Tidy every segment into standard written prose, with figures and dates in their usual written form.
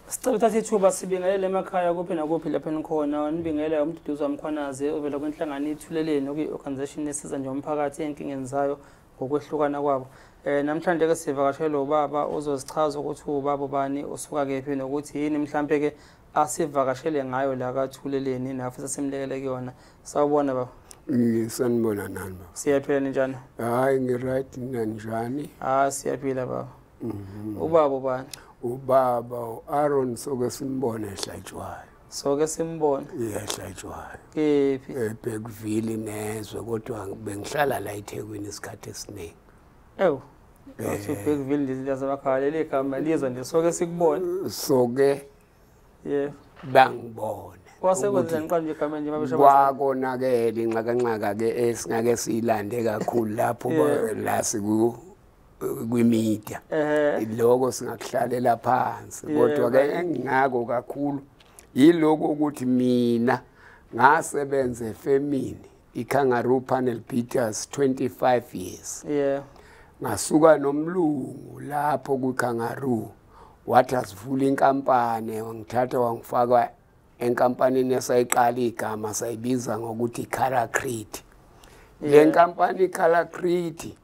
Sicela uthathe ithuba sibingelele emakhaya kuphi nakuphi lapho enikhona. Nibingelele uMduduzi waMkhwanazi ovela kwinhlangano iThuleleni, okuyi-organization esiza nje umphakathi ey'nkingeni zayo ngokwehlukana kwabo. Namhlanje ke sivakashelwe ubaba ozozichaza ukuthi ubaba ubani, usuka kephi, nokuthi yini mhlampe ke asivakashele ngayo la kaThuleleni nafisa simlekele kuyona. Sawubona baba. Sanibona nani baba. Siyaphila, ninjani? Hayi, ngi-right, nanjani? Ah, siyaphila baba. Ubaba ubani? Ubaba u-Aaron soke simbone Hlatshwayo. Soke simbone. Iyahlatshwayo. Kephi? eBergville nezwe, kodwa bengihlala la eThekwini isikhathi esiningi. Ewu. Uthi Bergville lasemakhala, leli gama lizwa nje soke sikubone. Soke bangibone. Kwasekwenza ngiqala nje igama nje babesho. Kwakonakele inxakanxaka ke esingake siyilande kakhulu lapho la siku kwi-media. Lokho singakuhlalela phansi, kodwa ke engingako kakhulu yiloko ukuthi mina ngasebenza efemini iKangaroo Panel Beaters 25 years. Ngasuka nomlungu lapho kwiKangaroo, wathi asivule inkampani, wangithatha wangifaka enkampanini esayiqala igama sayibiza ngokuthi iCaracrete. Le nkampani iCaracrete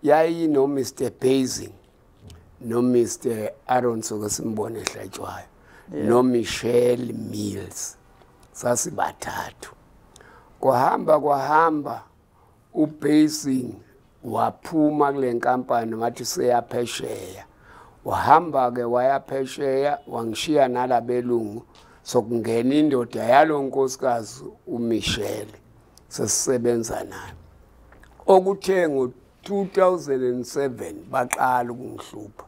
yayino Mr Basing no Mr Aaron soke simbone Hlatshwayo no Michelle Mills, sasibathathu. Kwahamba kwahamba, uBasing waphuma kule nkampani, wathi seyaphesheya. Wahamba ke wayaphesheya, wangishiya nalabelungu. Sokungena indoda yalo nkosikazi uMichelle, sesisebenza naye. Okuthe ngo-2007 baqala ukungihlupha.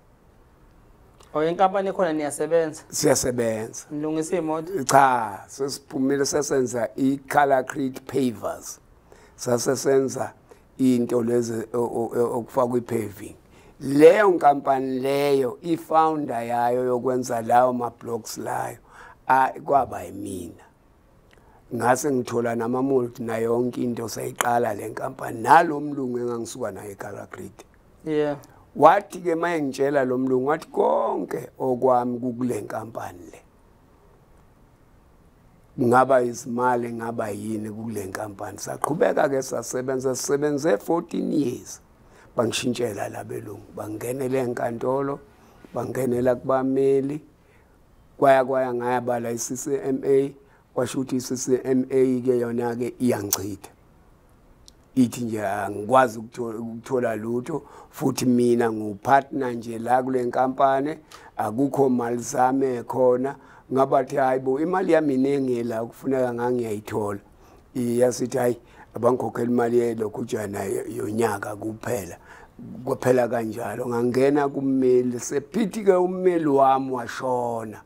Oh, inkampani khona niyasebenza? Siyasebenza. Nilungisa imoto? Cha, sesiphumile, sesenza i-Colorcrete Pavers. Sasesenza into lezi okufakwa i-paving. Leyo nkampani leyo, i-founder yayo yokwenza lawo ma-blocks layo kwaba yimina. Ngase ngithola nama-mold nayo yonke into, sayiqala le nkampani nalo mlungu engangisuka naye eCaracrete. Wathi ke mayengitshela lo mlungu, wathi konke okwami kukule nkampani le. Ngaba izimali, ngaba yini kule nkampani. Saqhubeka ke sasebenza, sisebenze 14 years. Bangishintshela labelungu, bangenele enkantolo, bangenela kubameli. Kwaya kwaya ngayabala iCCMA, kwasho ukuthi iCCMA ke yona ke iyangichitha. Ithi nje angikwazi ukuthola lutho, futhi mina ngu-partner nje la kule nkampani, akukho mali zami ekhona. Ngabathi hayibo, imali yami iningi la kufuneka ngangiyayithola. Iyasithi hayi, abangikhokhela imali yelokhujana yonyaka kuphela. Kwaphela kanjalo, ngangena kummeli, sephithi ke ummeli wami washona.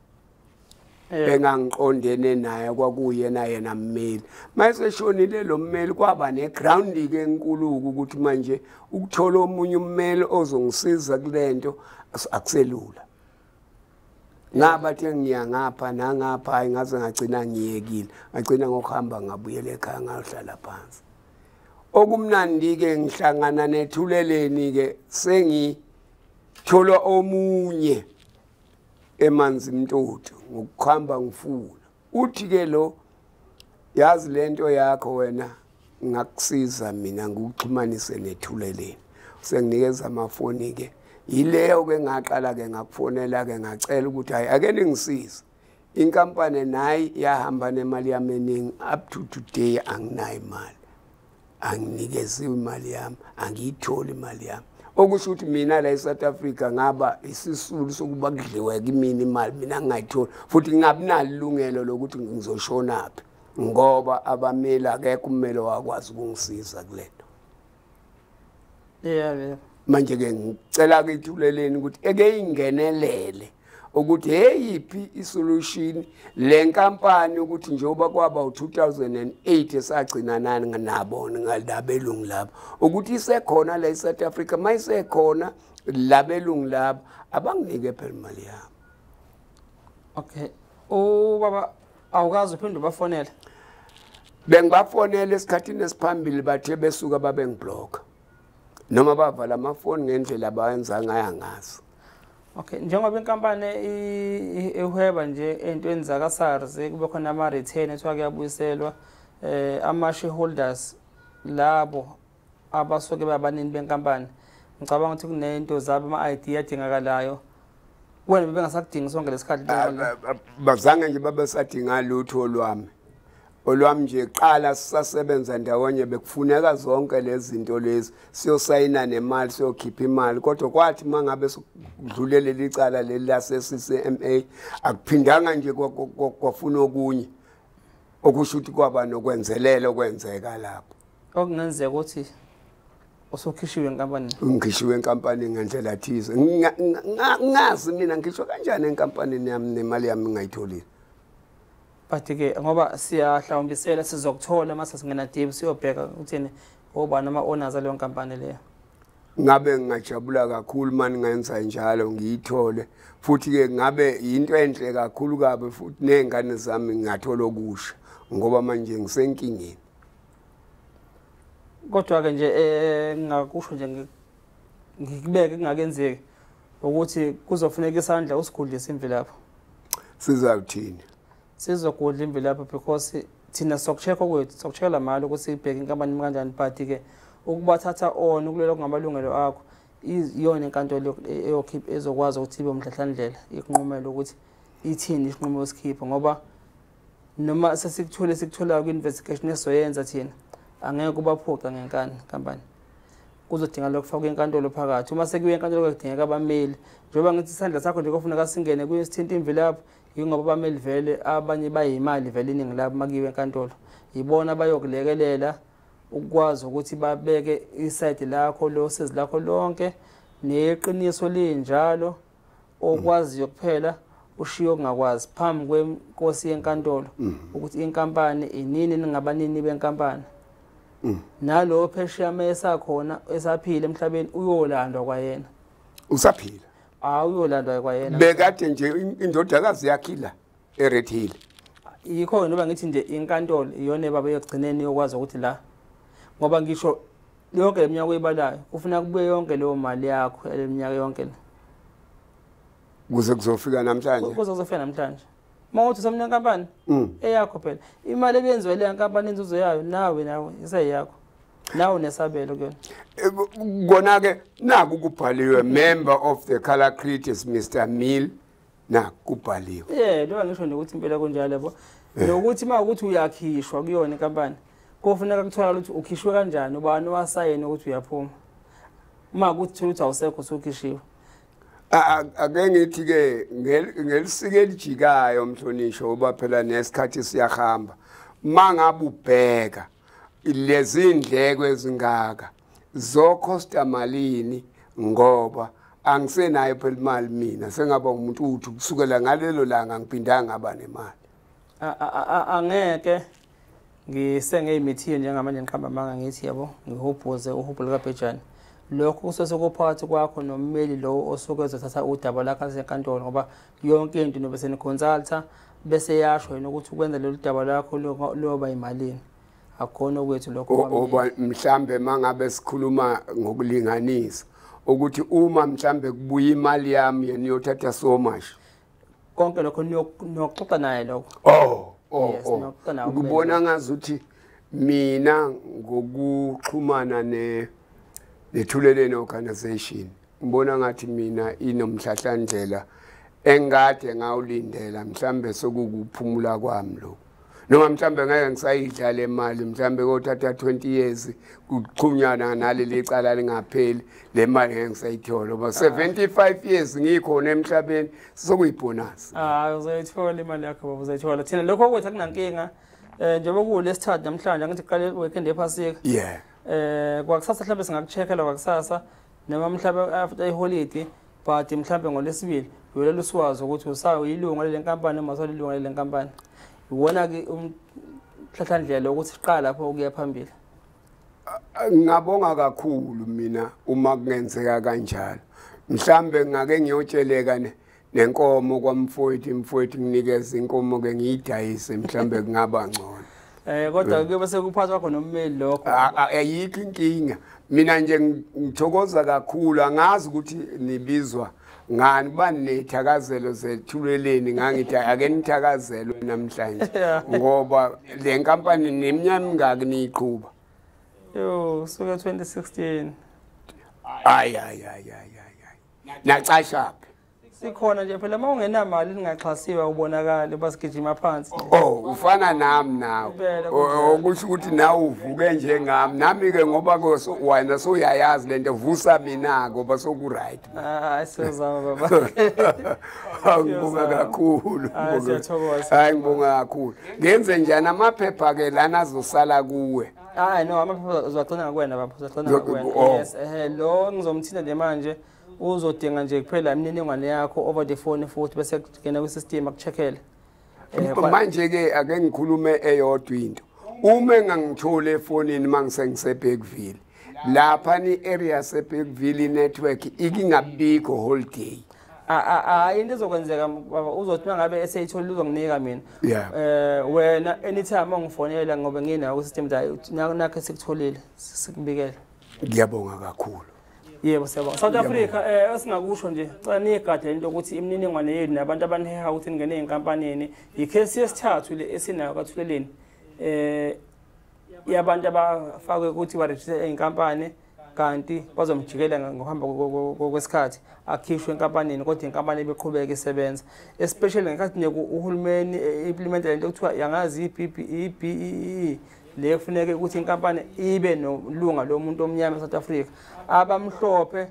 Engangiqondene naye kwakuyena yena mmeli. Mayeseshonile lo mmeli, kwaba ne-ground ke enkulu ukuthi manje ukuthola omunye ummeli ozongisiza kulento akuselula. Ngabathe ngiya ngapha nangapha, hayi, ngaze ngagcina ngiyekile. Ngagcina ngokuhamba ngabuyela ekhaya ngayohlala phansi. Okumnandi ke ngihlangana neThuleleni ke, sengithola omunye eManzimtoti ngokuhamba ngifuna. Uthi ke lo, yazi lento yakho wena, ngakusiza mina ngikuxhumanise neThuleleni. Senginikeza amafoni ke. Yileyo ke ngaqala ke ngakufonela ke, ngacela ukuthi hayi, ake ningisize. Inkampani nayi yahamba nemali yami eningi, up to today anginayo imali. Anginikeziwe imali yami, angiyitholi imali yami. Okusho ukuthi mina la eSouth Africa ngaba isisulu sokuba kudliwe kimina imali, mina ngingayitholi, futhi ngingabi nalo ilungelo lokuthi ngizoshonaphi, ngoba abameli akekho ummeli wakwazi ukungisiza kulento. Yeah, yeah. Manje ke ngicela ke iThuleleni ukuthi eke ingenelele ukuthi heyiphi isolution le nkampani, ukuthi njengoba kwaba u2008 esagcina nani nabo ngalabelungu laba, ukuthi isekhona la eSouth Africa. Mayisekhona labelungu laba, abanginike phela imali yami. Okay. Ubaba awukazi uphinde ubafonele? Bengibafonela esikhathini esiphambili, bathe besuka babe ngiblocka noma bavala amafoni ngendlela abayenza ngayo, angazi. Okay, njengoba inkampani ihweba nje entweni zaka SARS kube khona ama return ethiwa kuyabuyiselwa ama shareholders labo abasuke babanini benkampani, ngicabanga ukuthi kunento zabo ama ID adingakalayo. Wena bebengasakudingi sonke lesikhathi? Bazange nje babesadinga lutho lwami. Olwami nje qala sisasebenza ndawonye bekufuneka zonke lezi zinto lezi, siyosayina nemali, siyokhipha imali, kodwa kwathi mangabe sokudlulele licala leli lase CCMA akuphindanga nje kwafuna okunye okusho ukuthi kwaba nokwenzelela okwenzeka lapho. Okungenzeka ukuthi usukhishiwe enkampanini? Ngikhishiwe enkampanini ngendlela thize. Ngazi mina ngikhishwa kanjani enkampanini yami nemali yami ngingayitholile. But-ke ngoba siyahlawumbisela sizokuthola mase singena deep siyobheka ukuthini obani ama-owners aleyo nkampani leyo. Ngabe ngingajabula kakhulu uma ningenza njalo ngiyithole, futhi-ke ngabe yinto enhle kakhulu kabi futhi ney'ngane zami ngingathola okusha ngoba manje ngisenkingeni. Kodwa-ke nje ngingakusho nje ngikubeke kungakenzeki ukuthi kuzofuneka isandla usigudlise imvilapho. Sizawuthini? Sizogudla imvilapho because thina sokucheck okwethu, sokucheckela mali ukuthi ibheke inkampani kanjani, but-ke ukubathatha on ukulwela kungamalungelo akho iyona inkantolo eyokhipha ezokwazi ukuthi ibe umhlahlandlela ikunqumele ukuthi ithini isinqumo osikhipha, ngoba noma sesikuthole sikutholayo kwi-investigation esizoyenza thina angeke kubaphuca ngenkani inkampani. Kuzodinga lokufakwa inkantolo phakathi. Uma sekuyiwe enkantolo kudingeka abameli, njengoba ngithi isandla sakho nje kofuneka singene kuyo sithinta imvilapho, yingoba abameli vele abanye bayimali vele iningi labo makuyiwe enkantolo, yibona abayokulekelela ukwazi ukuthi babeke isayidi lakho losizi lakho lonke neqiniso linjalo okwaziyo kuphela ushiye okungakwazi phambi kwenkosi yenkantolo ukuthi inkampani inini ningabanini benkampani. Nalo phesheya esakhona esaphila emhlabeni uyolandwa kwayena. Usaphila? Ah, uyolandwa kwayena. Bekade nje indodakazi yakhila eRed Hill. Yikho noma ngithi nje inkantolo iyona baba yokugcineni yokwazi ukuthi la, ngoba ngisho yonke leminyaka oyibalayo kufuna kubuye yonke leyo mali yakho leminyaka yonke le kuze kuzofika namhlanje. Kuze kuzofika namhlanje. Uma uthi usamnika inkampani eyakho phela imali ebenziwe le nkampani inzuzo yayo nawe iseyakho, nawe unesabelo kuyona. Kona ke naku kubhaliwe member of the Color Critics Mr Mill, naku kubhaliwe. Yeah, lo ngisho nje ukuthi impela kunjalo yabo. Nokuthi uma ukuthi uyakhishwa kuyona inkampani kufuneka kutholakala ukuthi ukhishwe kanjani, ubani owasayina ukuthi uyaphuma. Uma ukuthi thola ukuthi awusekho usukhishiwe. Ake ngithi ke ngelisike elijikayo mhlonishwa, ngoba phela nesikhathi siyahamba. Mangabe ubheka lezi ndleko ezingaka zokhosta malini, ngoba angisenayo phela imali mina, sengaba umuntu uthi kusukela ngalelo langa ngiphindanga ngaba nemali. Angeke ngisengeyimithi njengamanje ngiqamba amanga ngithi yabo ngihubhuze uhubhu likaBhejane. Lokho kusese kuphakathi kwakho nommeli lo osuke ezothatha udaba lakho asenkantolo, ngoba yonke into nobe seniconsulta bese yasho yena ukuthi ukwenza lolu daba lakho loba imalini. Akukhona okwethu lokho. Oba mhlambe mangabe sikhuluma ngokulinganisa ukuthi uma mhlambe kubuya imali yami yena uyothatha so much. Konke lokho niyoxoxa naye lokho. Oh. Ngibona ngazuthi mina ngokuxhumana neThuleleni organization, ngibona ngathi mina inomhlahlandlela engade ngawulindela, mhlambe sokukuphumula kwami lokho. Noma mhlambe ngeke ngisayidla le mali, mhlambe kothatha 20 years kuxhunyana naleli cala lingapheli, le mali ngeke ngisayithola. Ngoba 75 years ngikhona emhlabeni, sokuyibonus. Ah, uzoyithola imali yakho baba, uzoyithola. Thina lokho kwethu akunankinga. Njengoba kulesithathu namhlanje ngithi kuqale weekend yephasika. Yeah. Kwakusasa mhlambe singakucheckela kwakusasa noma mhlambe after iholiday, but mhlambe ngolesibili uyolela usiwazi ukuthi usayilunga le nkampani noma usalilunga le nkampani. Iwona ke umhlahlandlela ukuthi siqala lapho ukuya phambili. Ngingabonga kakhulu mina uma kungenzeka kanjalo. Mhlambe ngake ngiyotsheleka nenkomo kwamfowethu, imfowethu nginikeze inkomo ke ngiyidayise, mhlambe kungaba ngcono. Kodwa kuyobe sekuphathwa kwakho nommeli lokho. Ayikho inkinga. Mina nje ngithokoza kakhulu, angazi ukuthi nibizwa Ngani banethakazelo zethuleleni, ngangithi ake nithakazelwe namhlanje ngoba le nkampani neminyaka mingaki niyiqhuba? Yo, suka 2016. Hayi hayi hayi hayi hayi. Nacasha phi? Sikhona nje phela, uma ungenamali ningaxhasiwa ubonakale basigijima phansi. Oh, ufana nami nawe. Okusho ukuthi nawe uvuke njengami. Nami ke ngoba wena soyayazi lento, vusa mina ngoba soku right. Hayi siyozama baba. Ngibonga kakhulu. Hayi siyathokoza. Hayi ngibonga kakhulu. Ngenze njani amaphepha ke lana azosala kuwe? Hayi no, amaphepha uzowagcina ngakuwena baba, uzowagcina ngakuwena. Yes, lo ngizomthinta nje manje. Uzodinga nje kuphela imininingwane yakho over the phone futhi bese kungena kwi-system akucheckele. Manje ke ake ngikhulume eyodwa into. Uma engangithole efonini mangisengiseBergville, lapha ni area seBergville network ikingabikho whole day. Into ezokwenzeka baba, uzothi mangabe eseyitholile uzonginika mina. Wena anytime ongifonela ngoba nginayo ku-system nakho sikutholile sikubikele. Ngiyabonga kakhulu. Yebo siyabonga. South Africa esingakusho nje, cela niyigade into ukuthi imininingwane yenu nabantu abaniheha ukuthi ningene ey'nkampanini. Ikhesi yesithathu le esinayo kaThuleleni yabantu abafakwe ukuthi barejiste ey'nkampani kanti bazomjikela ngokuhamba kwesikhathi akhishwe enkampanini, kodwa inkampani ibiqhubeka isebenza. Especially ngenkathi nje uhulumeni implementa lento okuthiwa yangazi i-BEE le kufuneka ukuthi inkampani ibe nolunga lomuntu omnyama eSouth Africa. Abamhlophe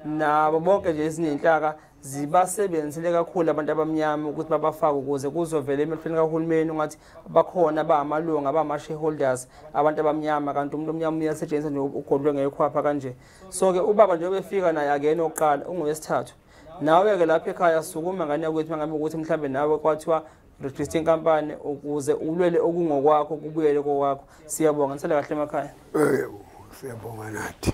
nabo bonke nje ezinenhlaka zibasebenzisele kakhulu abantu abamnyama ukuthi babafake ukuze kuzovela emehlweni kahulumeni ungathi bakhona abamalunga abama-shareholders abantu abamnyama, kanti umuntu omnyama uyasetshenziswa nje ugodlwe ngekhwapha kanje. So ke ubaba njengoba efika naye akuyena oqala, ungowesithathu. Nawe-ke lapha ekhaya sukuma ngane yakwethu mangabe ukuthi mhlambe nawe kwathiwa register inkampani ukuze ulwele okungokwakho kubuyele kokwakho. Siyabonga, nisale kahle emakhaya. Siyabonga nathi.